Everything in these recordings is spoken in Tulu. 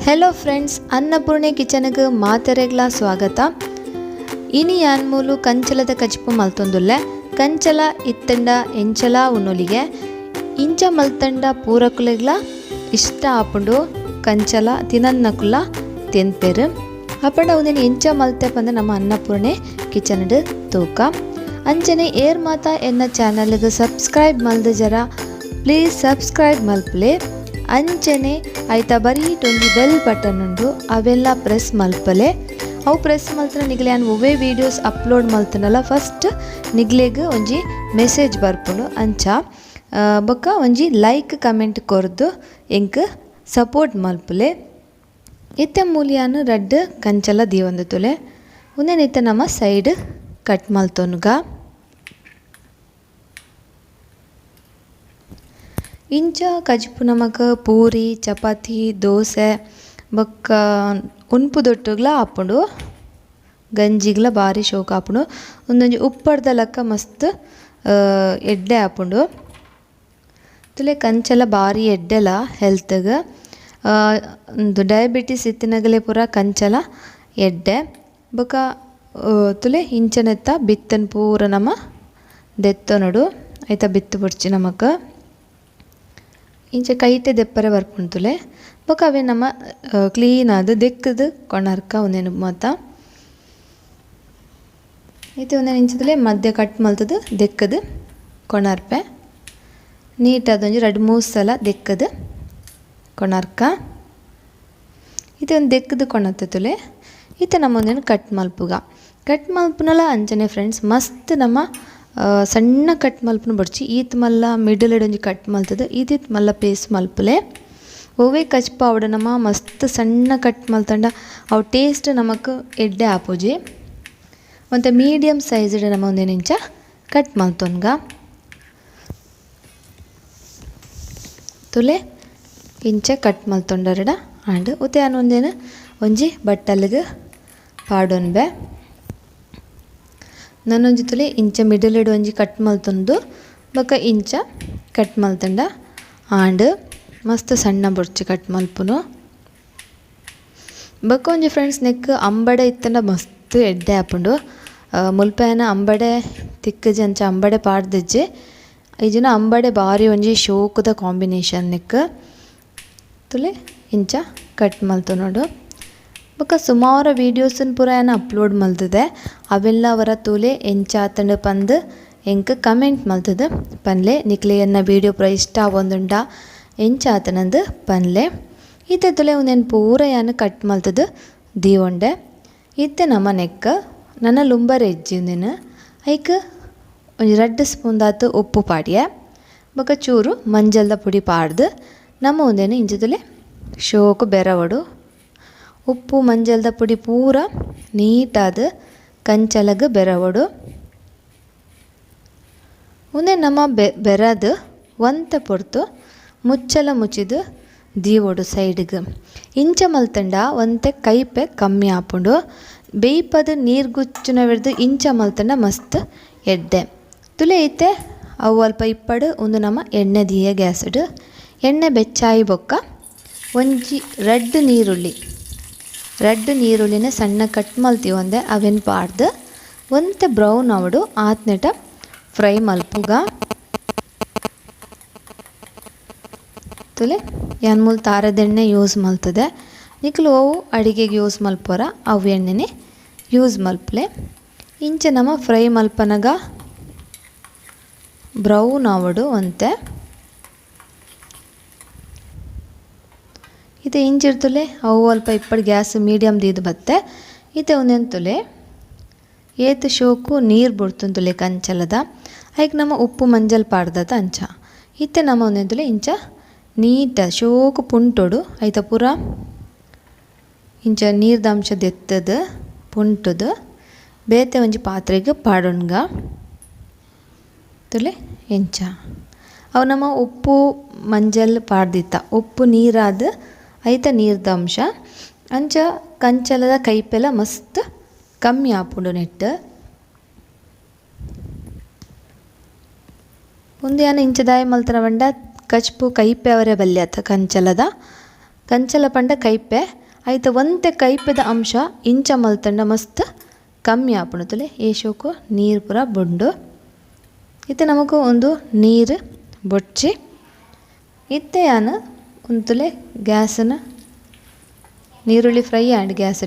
Hello friends, Annapurni ಕಿಚನ್ಗೆ ಮಾತೆರೆಗ್ಲ ಸ್ವಾಗತ. ಇನಿ ಯಾನ್ಮೂಲು ಕಂಚಲದ ಕಜಿಪು ಮಲ್ತೊಂದುಲ್ಲೆ. ಕಂಚಲ ಇತ್ತಂಡ ಎಂಚಲ ಉನ್ನೊಲಿಗೆ ಇಂಚ ಮಲ್ತಂಡ ಪೂರಕುಲೆಗ್ಲ ಇಷ್ಟ ಆಪುಂಡು. ಕಂಚಲ ತಿನನ್ನಕುಲ ತಿನ್ಪೆರು. ಅಪ್ಪಂಡ ಉಂದೆನ್ ಎಂಚ ಮಲ್ತೆ ಪಂದ ನಮ್ಮ ಅನ್ನಪೂರ್ಣೆ ಕಿಚನ್ ತೂಕ. ಅಂಚನೆ ಏರ್ ಮಾತಾ ಎನ್ನ ಚಾನಲ್ಗೆ ಸಬ್ಸ್ಕ್ರೈಬ್ ಮಲ್ದ ಜರ ಪ್ಲೀಸ್ ಸಬ್ಸ್ಕ್ರೈಬ್ ಮಲ್ಪಲೆ. ಅಂಚನೆ ಆಯ್ತಾ ಬರೀಟೊಂಜಿ ಬೆಲ್ ಬಟನ್ ಉಂಡು, ಅವೆಲ್ಲ ಪ್ರೆಸ್ ಮಲ್ಪಲೆ. ಅವು ಪ್ರೆಸ್ ಮಲ್ತನ ನಿಗ್ಲೆ ಯಾನ್ ಒವ್ವೇ ವೀಡಿಯೋಸ್ ಅಪ್ಲೋಡ್ ಮಲ್ತನಲ್ಲ ಫಸ್ಟ್ ನಿಗ್ಲೆಗ್ ಒಂಜಿ ಮೆಸೇಜ್ ಬರ್ಪುಂಡು. ಅಂಚ ಬೊಕ್ಕ ಒಂಜಿ ಲೈಕ್ ಕಮೆಂಟ್ ಕೊರ್ದು ಎಂಕ್ ಸಪೋರ್ಟ್ ಮಲ್ಪಲೆ. ಇತ್ತೆ ಮೂಲಿಯಾನ್ ರಡ್ಡ್ ಕಂಚಲ ದೀವೊಂದು ತುಲೆ. ಉಂದೆನ್ ಇತ್ತೆ ನಮ್ಮ ಸೈಡ್ ಕಟ್ ಮಲ್ತೊನ್ಗ. ಇಂಚ ಕಜಿಪು ನಮಕ್ ಪೂರಿ, ಚಪಾತಿ, ದೋಸೆ ಬೊಕ್ಕ ಉನ್ಪು ದೊಟ್ಟುಗ್ಲ ಆಪುಂಡು. ಗಂಜಿಗ್ಲ ಬಾರಿ ಶೋಕು ಆಪುಂಡು. ಉಂದೊಂಜಿ ಉಪ್ಪಡ್ದ ಲೆಕ್ಕ ಮಸ್ತ್ ಎಡ್ಡೆ ಆಪುಂಡು. ತುಲೆ ಕಂಚಲ ಬಾರಿ ಎಡ್ಡೆಲ ಹೆಲ್ತ್ಗ್. ಉಂದು ಡಯಾಬಿಟಿಸ್ ಇತ್ತಿನಗಲೆ ಪೂರ ಕಂಚಲ ಎಡ್ಡೆ. ಬೊಕ್ಕ ತುಲೆ ಇಂಚನೆತ್ತ ಬಿತ್ತನ್ ಪೂರ ನಮ ದೆತ್ತೊನೊಡು. ಐತ ಬಿತ್ತು ಬೊಡ್ಚಿ ನಮಕ್. ಇಂಚ ಕೈಟೆ ದೆಪ್ಪರೆ ಬರ್ಪುಂಡು ತುಲೆ. ಬೊಕ್ಕ ಅವೇ ನಮ ಕ್ಲೀನ್ ಆದ್ ದೆಕ್ಕದ್ ಕೊನರ್ಕ ಉಂದೆನ್ ಮಾತ. ಇತ್ತೆ ಉಂದೆನ್ ಇಂಚ ತುಲೆ ಮಧ್ಯ ಕಟ್ ಮಲ್ತುದು ದೆಕ್ಕದ್ ಕೊನರ್ಪೆ. ನೀಟ್ ಆದ್ ಒಂಜಿ ರಡ್ಡ್ ಮೂಜಿ ಸಲ ದೆಕ್ಕದ್ ಕೊನರ್ಕ. ಇತ್ತೆ ಒಂಜಿ ದೆಕ್ಕದ್ ಕೊನತ್ತೆ ತುಲೆ. ಇತ್ತೆ ನಮ ಉಂದೆನ್ ಕಟ್ ಮಲ್ಪುಗ. ಕಟ್ ಮಲ್ಪುನಲ ಅಂಚನೆ ಫ್ರೆಂಡ್ಸ್ ಮಸ್ತ್ ನಮ ಸಣ್ಣ ಕಟ್ ಮಲ್ಪುನ ಬೊಡ್ಚಿ. ಈತ್ ಮಲ್ಲ ಮಿಡಲ್ ಒಂಜಿ ಕಟ್ ಮಲ್ತುದು ಈತಿತ್ ಮಲ್ಲ ಪೀಸ್ ಮಲ್ಪುಲೆ. ಒವ್ವೇ ಕಜ್ಪು ಆವಡ್ ನಮ ಮಸ್ತ್ ಸಣ್ಣ ಕಟ್ ಮಲ್ತಂಡ ಅವು ಟೇಸ್ಟ್ ನಮಕ್ ಎಡ್ಡೆ ಆಪುಜಿ. ಒಂತೆ ಮೀಡಿಯಂ ಸೈಜ್ ನಮ ಉಂದೆನ್ ಇಂಚ ಕಟ್ ಮಲ್ತೊನ್ಗ. ತುಲೆ ಇಂಚ ಕಟ್ ಮಲ್ತೊಂಡರಡ ಆಂಡ್ ಉತೆ ಯಾನ್ ಉಂದೆನ್ ಒಂಜಿ ಬಟ್ಟಲ್ಗ್ ಪಾಡೊನ್ಬೆ. ನನೊಂಜಿ ತುಲೆ ಇಂಚ ಮಿಡಲ್ ಒಂಜಿ ಕಟ್ ಮಲ್ತೊಂದು ಬೊಕ್ಕ ಇಂಚ ಕಟ್ ಮಲ್ತಂಡ ಆಂಡ್ ಮಸ್ತ್ ಸಣ್ಣ ಬೊಡ್ಚಿ ಕಟ್ ಮಲ್ಪುನು. ಬೊಕ್ಕ ಒಂಜಿ ಫ್ರೆಂಡ್ಸ್ ನೆಕ್ ಅಂಬಡೆ ಇತ್ತಂಡ ಮಸ್ತ್ ಎಡ್ಡೆ ಆಪುಂಡು. ಮುಲ್ಪೆನ ಅಂಬಡೆ ತಿಕ್ಕುಜಿ ಅಂಚ ಅಂಬಡೆ ಪಾಡ್ದಿಜ್ಜಿ. ಇಜಿನ ಅಂಬಡೆ ಬಾರಿ ಒಂಜಿ ಶೋಕುದ ಕಾಂಬಿನೇಷನ್ ನೆಕ್. ತುಲೆ ಇಂಚ ಕಟ್ ಮಲ್ತೊನೊಡು. ಬೊಕ್ಕ ಸುಮಾರು ವೀಡಿಯೋಸನ್ ಪೂರ ಯಾನ್ ಅಪ್ಲೋಡ್ ಮಲ್ತುದೆ. ಅವೆಲ್ಲ ಅವರ ತೂಲೆ ಎಂಚ ಆತಂಡ್ ಪಂದ್ ಎಂಕ್ ಕಮೆಂಟ್ ಮಲ್ತುದು ಪನ್ಲೆ. ನಿಕ್ಲೆ ಎನ್ನ ವೀಡಿಯೋ ಪೂರ ಇಷ್ಟ ಆವೊಂದುಂಡ ಎಂಚ ಆತನಂದ್ ಪನ್ಲೆ. ಇತ್ತೆ ತುಲೆ ಉಂದೆನ್ ಪೂರ ಯಾನ್ ಕಟ್ ಮಲ್ತುದು ದೀವೊಂಡೆ. ಇತ್ತೆ ನಮ ನೆಕ್ ನನ ಲುಂಬರೆ ಇಜ್ಜಿ ಉಂದೆನ್ ಐಕ್ ಒಂಜಿ ರಡ್ಡ್ ಸ್ಪೂನ್ ದಾತ್ ಉಪ್ಪು ಪಾಡ್ಯೆ. ಬೊಕ್ಕ ಚೂರು ಮಂಜಲ್ದ ಪುಡಿ ಪಾಡ್ದು ನಮ ಉಂದೆನ್ ಇಂಚ ತುಲೆ ಶೋಕು ಬೆರವೊಡು. ಉಪ್ಪು ಮಂಜಲ್ದ ಪುಡಿ ಪೂರ ನೀಟಾದ್ ಕಂಚಲಗ್ ಬೆರವೊಡು. ಉಂದೆನ್ ನಮ ಬೆರದ್ ಒಂತೆ ಪೊರ್ತು ಮುಚ್ಚಲ ಮುಚ್ಚಿದ್ ದೀವೊಡು ಸೈಡ್ಗ್. ಇಂಚ ಮಲ್ತಂಡ ಒಂತೆ ಕೈಪೆ ಕಮ್ಮಿ ಆಪುಂಡು. ಬೇಯ್ಪದ್ ನೀರ್ ಗುಚ್ಚುನವೆರ್ದ್ ಇಂಚ ಮಲ್ತಂಡ ಮಸ್ತ್ ಎಡ್ಡೆ. ತುಲೆ ಇತ್ತೆ ಅವು ಅಲ್ಪ ಇಪ್ಪಡು. ಉಂದು ನಮ ಎಣ್ಣೆ ದೀಯ ಗ್ಯಾಸ್ಡ್. ಎಣ್ಣೆ ಬೆಚ್ಚಾಯಿ ಬೊಕ್ಕ ಒಂಜಿ ರಡ್ಡ್ ನೀರುಳ್ಳಿ, ರಡ್ಡ್ ನೀರುಳ್ಳಿನ ಸಣ್ಣ ಕಟ್ ಮಲ್ತಿ ಒಂದೆ ಅವೆನ್ ಪಾಡ್ದು ಒಂತೆ ಬ್ರೌನ್ ಆವೊಡು. ಆತ್ನೆಟ ಫ್ರೈ ಮಲ್ಪುಗ. ತುಲೆ ಯಾನ್ ಮೂಲು ತಾರೆದೆಣ್ಣೆ ಯೂಸ್ ಮಲ್ತುದೆ. ನಿಕುಲು ಅವು ಅಡಿಗೆಗೆ ಯೂಸ್ ಮಲ್ಪೊರ ಅವು ಎಣ್ಣೆನೆ ಯೂಸ್ ಮಲ್ಪಲೆ. ಇಂಚ ನಮ ಫ್ರೈ ಮಲ್ಪನಗ ಬ್ರೌನ್ ಆವೊಡು ಒಂತೆ. ಇತ್ತೆ ಇಂಚಿರ್ತುಲೆ ಅವು ಅಲ್ಪ ಇಪ್ಪಡ್ ಗ್ಯಾಸ್ ಮೀಡಿಯಂ ದೀದ್ ಬತ್ತೆ. ಇತ್ತೆ ಉಂದೆನ್ ತುಲೆ ಏತ್ ಶೋಕು ನೀರು ಬುಡ್ತುಂತುಲೆ ಕಂಚಲದ. ಐಕ್ ನಮ ಉಪ್ಪು ಮಂಜಲ್ ಪಾಡ್ದದ ಅಂಚ. ಇತ್ತೆ ನಮ ಉಂದೆನ್ ತುಲೆ ಇಂಚ ನೀಟ ಶೋಕು ಪುಂಟೊಡು. ಐತ ಪೂರ ಇಂಚ ನೀರ್ದ ಅಂಶ ದೆತ್ತದು ಪುಂಟುದು ಬೇತೆ ಒಂಜಿ ಪಾತ್ರೆಗ್ ಪಾಡೊನ್ಗ. ತುಲೆ ಇಂಚ ಅವು ನಮ ಉಪ್ಪು ಮಂಜಲ್ ಪಾಡ್ದಿತ್ತ ಉಪ್ಪು ನೀರಾದ್ ಐತ ನೀರ್ದ ಅಂಶ ಅಂಚ ಕಂಚಲದ ಕೈಪೆಲ ಮಸ್ತ್ ಕಮ್ಮಿ ಆಪುಂಡು ನೆಟ್ಟ್. ಉಂದು ಯಾನ್ ಇಂಚ ದಾಯೆ ಮಲ್ತನ ಪಂಡ ಕಜ್ಪು ಕೈಪೆ ಅವರೆ ಬಲ್ಯತ ಕಂಚಲದ. ಕಂಚಲ ಪಂಡ ಕೈಪೆ ಐತ ಒಂತೆ ಕೈಪೆದ ಅಂಶ ಇಂಚ ಮಲ್ತಂಡ ಮಸ್ತ್ ಕಮ್ಮಿ ಆಪುಂಡು. ತುಲೆ ಏಶೋಕು ನೀರು ಪೂರ ಬುಂಡು. ಇತ್ತೆ ನಮಕ್ ಒಂದು ನೀರು ಬೊಡ್ಚಿ. ಇತ್ತೆ ಯಾನ್ ಉಂತುಲೆ ಗ್ಯಾಸ್ನ ನೀರುಳ್ಳಿ fry and gas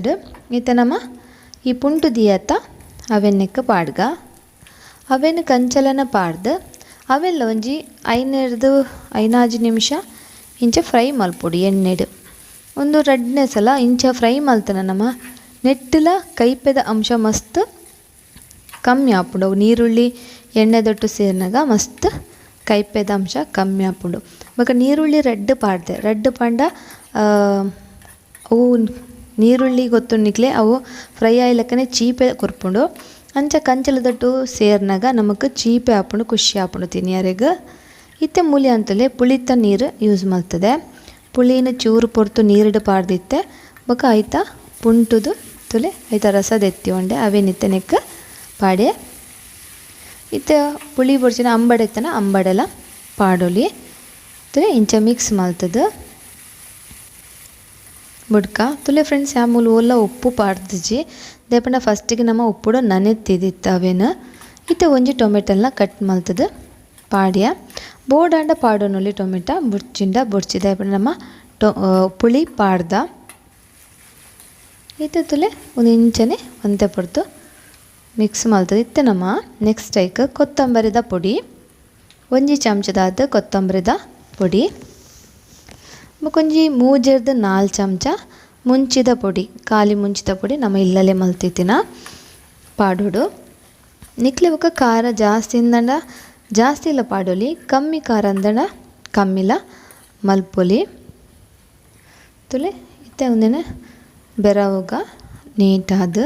ಇತ್ತೆ ನಮ ಈ ಪುಂಟು ದಿಯತ್ತ ಅವೆನ್ನೆಕ್ ಪಾಡ್ಗ. ಅವೆನ್ ಕಂಚಲನ ಪಾಡ್ದು ಅವೆಲ್ಲ ಒಂಜಿ 5 5 ನಿಮಿಷ ಇಂಚ ಫ್ರೈ ಮಲ್ಪೊಡು ಎಣ್ಣೆಡ್. ಒಂದು ರಡ್ಡನೇ ಸಲ ಇಂಚ ಫ್ರೈ ಮಲ್ತನ ನಮ ನೆಟ್ಟುಲ ಕೈಪೆದ ಅಂಶ ಮಸ್ತ್ ಕಮ್ಮಿ ಆಪುಂಡು. ಅವು ನೀರುಳ್ಳಿ ಎಣ್ಣೆ ದೊಟ್ಟು ಸೇರ್ನಾಗ ಮಸ್ತ್ ಕೈಪೆದ ಅಂಶ ಕಮ್ಮಿ ಆಪುಂಡು. ಬೊಕ ನೀರುಳ್ಳಿ ರಡ್ಡ್ ಪಾಡ್ದೆ. ರಡ್ಡ್ ಪಂಡ ಅವು ನೀರುಳ್ಳಿ ಗೊತ್ತುಂಡಿಕ್ಲೆ ಅವು ಫ್ರೈ ಆಯಿಲಕ್ಕನೆ ಚೀಪೆ ಕೊರ್ಪುಂಡು. ಅಂಚ ಕಂಚಲದೊಟ್ಟು ಸೇರ್ನಾಗ ನಮಕ್ ಚೀಪೆ ಆಪುಂಡು, ಖುಷಿ ಆಪುಂಡು ತಿನಿಯರೆಗ್. ಇತ್ತೆ ಮೂಲಿ ಅಂತಲೇ ಪುಳಿತ ನೀರು ಯೂಸ್ ಮಲ್ತದೆ. ಪುಳಿನ ಚೂರು ಪೊರ್ತು ನೀರುಡು ಪಾಡ್ದಿತ್ತೆ. ಬೊಕ ಐತ ಪುಂಟುದು ತುಲೆ ಐತ ರಸ ದೆತ್ತಿ ಉಂಡೆ ಅವೇನಿತ್ತೆ ನೆಕ್ ಪಾಡೆ. ಇತ್ತೆ ಪುಳಿ ಬೊಡ್ಚಿನ ಅಂಬಡೆ ಇತ್ತನ ಅಂಬಡೆಲ ಪಾಡೊಲಿ. ತುಲೆ ಇಂಚ ಮಿಕ್ಸ್ ಮಲ್ತದು ಬುಡ್ಕ. ತುಲೆ ಫ್ರೆಂಡ್ಸ್ ಯಾ ಮೂಲು ಓಲ ಉಪ್ಪು ಪಾಡ್ದಿಜಿ. ದಾಯೆಪಂಡ ಫಸ್ಟಿಗೆ ನಮ ಉಪ್ಪುಡು ನನೆತ್ತಿದಿತ್ತು ಅವೇನು. ಇತ್ತೆ ಒಂಜಿ ಟೊಮೆಟೊಲ್ನ ಕಟ್ ಮಲ್ತದು ಪಾಡ್ಯ. ಬೋಡಾಂಡ ಪಾಡೊನೊಲಿ ಟೊಮೆಟೊ ಬುಡ್ಚಿಂಡ ಬೊಡ್ಚಿ. ದಾಯೆಪಂಡ ನಮ ಪುಳಿ ಪಾಡ್ದ. ಇತ್ತೆ ತುಲೆ ಒಂದು ಇಂಚನೆ ಒಂತೆ ಪೊರ್ತು ಮಿಕ್ಸ್ ಮಲ್ತದು. ಇತ್ತೆ ನಮ ನೆಕ್ಸ್ಟ್ ಐಕ್ ಕೊತ್ತಂಬರಿದ ಪೊಡಿ, ಒಂಜಿ ಚಮಚದಾದ್ ಕೊತ್ತಂಬರಿದ ಪೊಡಿ, ಬೊಕೊಂಜಿ 3 4 ಚಮಚ ಮುಂಚಿದ ಪೊಡಿ, ಖಾಲಿ ಮುಂಚಿದ ಪೊಡಿ ನಮ ಇಲ್ಲಲೆ ಮಲ್ತಿತ್ತಿನ ಪಾಡೊಡು. ನಿಕ್ಲೆ ಬೊಕ ಖಾರ ಜಾಸ್ತಿ ಇಂದಂಡ ಜಾಸ್ತಿ ಇಲ್ಲ ಪಾಡೊಲಿ, ಕಮ್ಮಿ ಖಾರ ಅಂದಂಡ ಕಮ್ಮಿಲ ಮಲ್ಪೊಲಿ. ತುಲೆ ಇತ್ತೆ ಒಂದಿನ ಬೆರವುಗ ನೀಟಾದ್.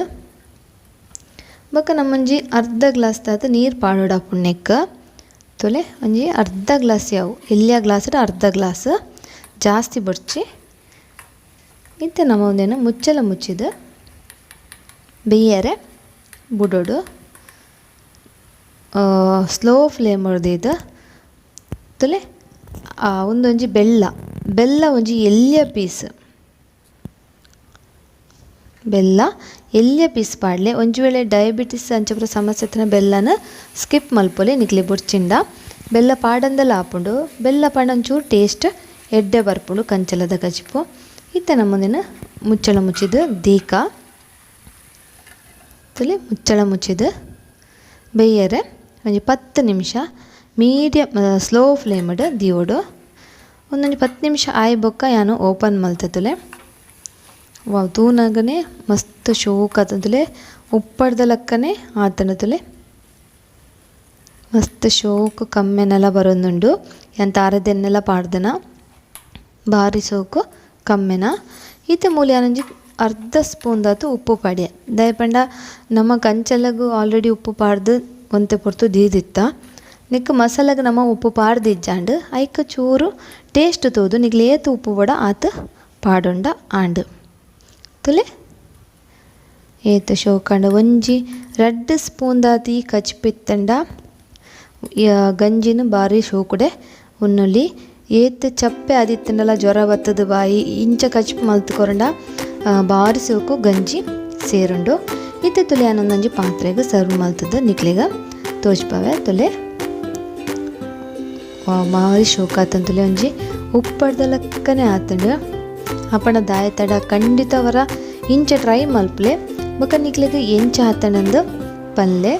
ಬೊಕ ನಮೊಂಜಿ ಅರ್ಧ ಗ್ಲಾಸ್ ದಾತ್ ನೀರು ಪಾಡೊಡು ನೆಕ್. ತುಲೆ ಒಂಜಿ ಅರ್ಧ ಗ್ಲಾಸ್ ಯಾವು ಎಲ್ಯ ಗ್ಲಾಸ್ ಅರ್ಧ ಗ್ಲಾಸ್ ಜಾಸ್ತಿ ಬೊಡ್ಚಿ. ಇತ್ತೆ ನಮ ಒಂದೇನು ಮುಚ್ಚಲ ಮುಚ್ಚಿದ್ ಬೇಯರೆ ಬುಡೊಡು. ಸ್ಲೋ ಫ್ಲೇಮ್ ಹೊಡೆದಿದ್ದು. ತುಲೆ ಒಂದೊಂಜಿ ಬೆಲ್ಲ, ಬೆಲ್ಲ ಒಂಜಿ ಎಲ್ಯ ಪೀಸ್ ಬೆಲ್ಲ ಎಲ್ಯ ಪೀಸ್ ಪಾಡ್ಲೆ. ಒಂಜಿ ವೇಳೆ ಡಯಾಬಿಟಿಸ್ ಅಂಚ ಪೂರ ಸಮಸ್ಯೆ ಇತ್ತಿನ ಬೆಲ್ಲನ ಸ್ಕಿಪ್ ಮಲ್ಪೊಲಿ ನಿಕ್ಲೆ ಬೊಡ್ಚಿಂಡ. ಬೆಲ್ಲ ಪಾಡಂದಲ ಆಪುಂಡು. ಬೆಲ್ಲ ಪಾಡ ಒಂಚೂರು ಟೇಸ್ಟ್ ಎಡ್ಡೆ ಬರ್ಪುಂಡು ಕಂಚಲದ ಕಜಿಪು. ಇತ್ತೆ ನಮೊಂದಿನ ಮುಚ್ಚಳ ಮುಚ್ಚಿದ್ ದೀಕ. ತುಲೆ ಮುಚ್ಚಳ ಮುಚ್ಚಿದ್ ಬೇಯರೆ ಒಂಜಿ 10 ನಿಮಿಷ ಮೀಡಿಯಮ್ ಸ್ಲೋ ಫ್ಲೇಮ್ಡ್ ದೀವೊಡು. ಒಂದೊಂಜಿ 10 ನಿಮಿಷ ಆಯಿ ಬೊಕ್ಕ ಯಾನು ಓಪನ್ ಮಲ್ತೆ ತುಲೆ. ವಾವ್ ತೂನಗನೆ ಮಸ್ತ್ ಶೋಕ್ ಆತಂತುಲೆ ಉಪ್ಪಡ್ದ ಲಕ್ಕನೆ ಆತಂಡ ತುಲೆ. ಮಸ್ತ್ ಶೋಕು ಕಮ್ಮೆನೆಲ ಬರೊಂದುಂಡು. ಯಾನ್ ತಾರದೆನ್ನೆಲ ಪಾಡ್ದನ ಬಾರಿ ಸೋಕು ಕಮ್ಮೆನ. ಇತ್ತೆ ಮೂಲು ಯಾನೊಂಜಿ ಅರ್ಧ ಸ್ಪೂನ್ ದಾತ್ ಉಪ್ಪು ಪಾಡ್ಯೆ. ದಾಯೆ ಪಂಡ ನಮ ಕಂಚಲಗ್ ಆಲ್ರೆಡಿ ಉಪ್ಪು ಪಾಡ್ದು ಒಂತೆ ಪೊರ್ತು ದೀದಿತ್ತ. ನೆಕ್ ಮಸಾಲಗ್ ನಮ ಉಪ್ಪು ಪಾಡ್ದಿಜ್ಜಾಂಡ್ ಐಕ್ ಚೂರು ಟೇಸ್ಟ್ ತೂದು ನಿಕ್ಲ್ ಏತ್ ಉಪ್ಪು ಬೋಡ ಆತ್ ಪಾಡೊಂಡ ಆಂಡ್. ತುಲೆ ಏತ್ ಶೋಕಂಡ ಒಂಜಿ 2 ಸ್ಪೂನ್ ದಾತ್ ಈ ಕಜಿಪು ಇತ್ತಂಡ ಗಂಜಿನ ಬಾರಿ ಶೋಕುಡೆ ಉನ್ನೊಲಿ. ಏತ್ ಚಪ್ಪೆ ಆದಿತ್ತಂಡಲ ಜ್ವರ ಬತ್ತದ ಬಾಯಿ ಇಂಚ ಕಜಿಪು ಮಲ್ತ್ ಕೊರಂಡ ಬಾರಿ ಸೋಕು ಗಂಜಿ ಸೇರುಂಡು. ಇತ್ತೆ ತುಲೆ ಯಾನೊಂದೊಂಜಿ ಪಾತ್ರೆಗ್ ಸರ್ವ್ ಮಲ್ತದ ನಿಕ್ಲೆಗ್ ತೋಜ್ಪಾವೆ. ತುಲೆ ಬಾರಿ ಶೋಕ ಆತಂತುಲೆ ಒಂಜಿ ಉಪ್ಪಡ್ದ ಲಕ್ಕನೆ ಆತಂಡ್. ಅಪಣ ದಾಯ ತಡ ಖಂಡಿತ ವರ ಇಂಚ ಟ್ರೈ ಮಲ್ಪುಲೆ. ಬೊಕ ನಿಕ್ಲೆಗ್ ಎಂಚ ಆತಂಡಂದು ಪನ್ಲೆ.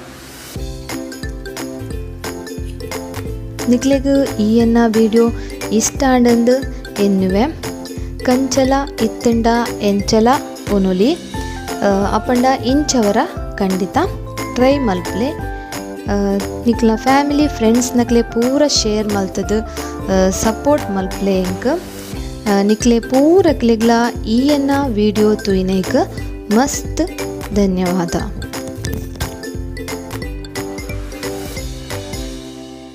ನಿಕ್ಲೆಗ್ ಈ ಎನ್ನ ವಿಡಿಯೋ ಇಷ್ಟ ಆಂಡಂದು ಎನ್ನುವೆ. ಕಂಚಲ ಇತ್ತಂಡ ಎಂಚಲ ಉನುಲಿ ಅಪಂಡ ಇಂಚವರ ಖಂಡಿತ ಟ್ರೈ ಮಲ್ಪುಲೆ. ನಿಕ್ಲ ಫ್ಯಾಮಿಲಿ ಫ್ರೆಂಡ್ಸ್ ನಕ್ಲೆ ಪೂರ ಶೇರ್ ಮಲ್ತದು ಸಪೋರ್ಟ್ ಮಲ್ಪುಲೆ ಎಂಕ್. ನಿಕ್ಲೆ ಪೂರಕ್ಲೆಗ್ಲ ಈ ಎನ್ನ ವಿಡಿಯೋ ತೂಯಿನೈಕ್ ಮಸ್ತ್ ಧನ್ಯವಾದ.